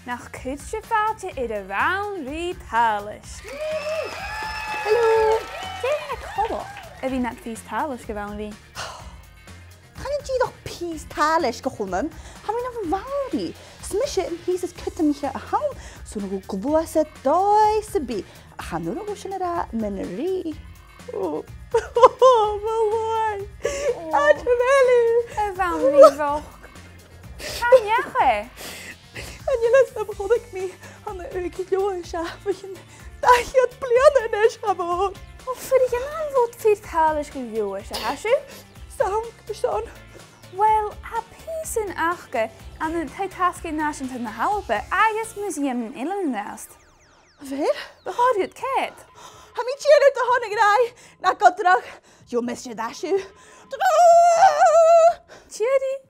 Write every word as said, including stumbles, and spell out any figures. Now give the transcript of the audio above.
Nach cuir sibh fàilte air a' bhanrigh Tàlais. Hello! Dè tha e coltach a bhith nad phìos tàlais, a bhanrigh? Chan e dìreach pìos tàlais gu h-ionann, tha mi nam bhanrigh. 'S mise am pìos as cudromaiche a th' ann, 's ann a tha mi a' gluasad dòigh sam bith. Ach chan urrainn dhomh sin a ràdh mun rìgh. Ò, mo mhàthair. Ò. Càit a bheil thu? A bhanrigh bhochd. Càit an deach e? Chan eil fhios 'm, chunnaic mi ann an Leòdhas bho chionn dà cheud bliadhna a-nis, cha mhòr. Ò, fuirich, an ann bho fhìor thàlais gu Leòdhas a tha sibh? 'S ann, airson. Uill, tha pìosan aca ann an Taigh-tasgaidh Nàiseanta na h-Alba agus Museum nan Eilean an-dràsta. A bheil? Bu chòir dhut coimhead. Tha mi dìreach air do thoirt a-steach, na gabh dragh, gheibh mise dà seo. Dragh! Tìoraidh.